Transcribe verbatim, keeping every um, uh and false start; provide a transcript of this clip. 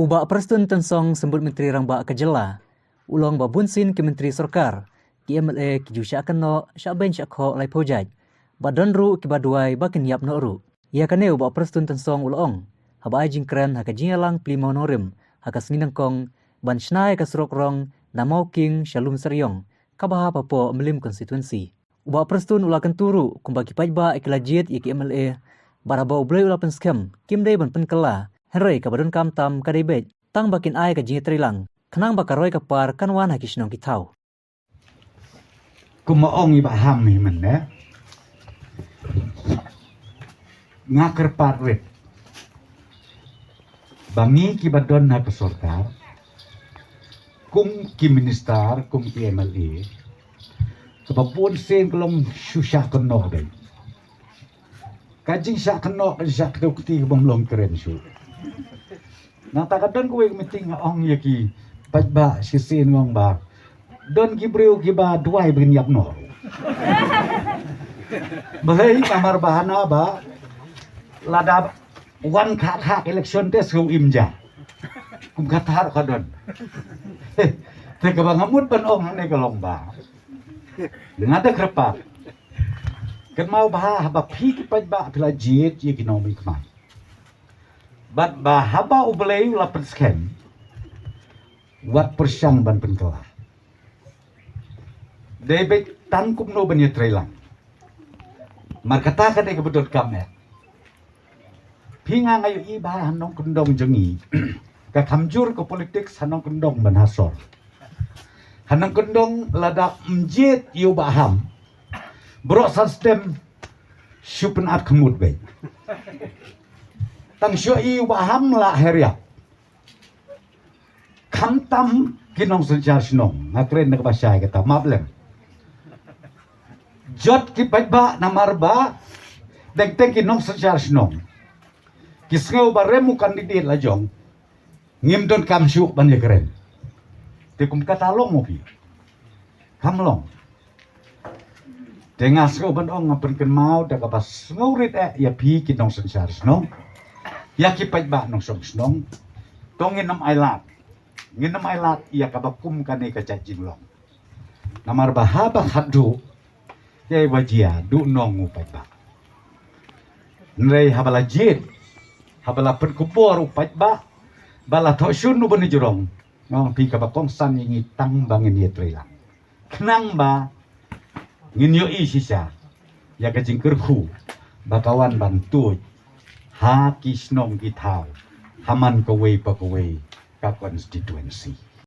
U Bah Prestone Tynsong, Symbud Myntri Rangbah ka jylla, u la ong ba bunsien ki myntri sorkar, ki M L A ki ju shah kynnoh, shah beiñ shah khoh laiphew jait, bad don ruh kiba duwai ba kin ïap noh ruh. Ïa kane u Bah Prestone Tynsong u la ong haba ai jingkren ha ka jingïalang plie mawnongrim ha ka sngi nyngkong ban shna ïa ka surok rong na Mawking sha Lumsyrïong, kaba hap hapoh Mylliem constituency. U Bah Prestone u la kyntu ruh kumba ki paidbah ki la jied ïa ki M L A, bad haba U Blei u la pynskhem, kim dei ban pynkylla, hynrei kaba donkam tam ka dei beit tang ba kin ai ka jingïatreilang, khnang ba ka roi ka par kan wan ha ki shnong ki thaw. Kumba ong i Bah Ham hi mynne, nga kyrpad rit ba ngi kiba don ha ka sorkar, kum ki minister, kum ki M L A, kaba bun sien ka long shu shah kynnoh beit. Ka jingshah kynnoh, ka jingshah kdew kti ka bym long kren shuh. Nangta ka don kawei ka meeting, nga ong ïa ki paidbah shisien, nga ong ba don ki briew kiba duwai ba kin ïap noh. Balei? Namar ba hana ba lada wan khak khak election te shu im ja. Kum kata ruh ka don. Te kaba nga mut ban ong hangne ka long ba nga da kyrpad, kynmaw ba haba phi ki paidbah phi la jied ïa ki nongmihkhmat, bad ba haba U Blei u la pynskhem, wat pyrshang ban pynkylla. Dei beit tang kumno ban ïatreilang. Mar kata ka dei kaba donkam eh. Phi, nga nga ïohi ba ha nongkyndong jong ngi, ka kham jur ka politics ha nongkyndong ban ha sor. Ha nongkyndong lada ym jied ïa u Bah Ham, baroh san sdem shu pynat khmut beit. Tang shu ïohi u Bah Ham la her ïap. Khamtam ki nongsynshar shnong, nga kren na kaba shai kata, map lem. Jot ki paidbah namar ba teng teng ki nongsynshar shnong ki sngew ba rem u candidate la jong, ngim donkam shuh ban ïakren. Te kum kata long mo phi? Kam long. Te nga sngew ban ong, nga pynkynmaw da kaba sngewrit eh ïa phi ki nongsynshar shnong, ïa ki paidbah nongshong shnong. To ngin ym ailad, ngin ym ailad ïa kaba kum kane ka jait jinglong. Namar ba haba khatduh, ïa ba jia duh nong u paidbah. Hynrei haba la jied, haba la pynkupbor u paidbah ba la thoh shun u ba nujrong, nga ong phi, kaba kongsan ïa ngi tang ba ngin ïatreilang, khnang ba ngin ïohi shisha ïa ka jingkyrkhu ba ka wan ban tuid ha ki shnong ki thaw, ha man kawei pa kawei ka constituency.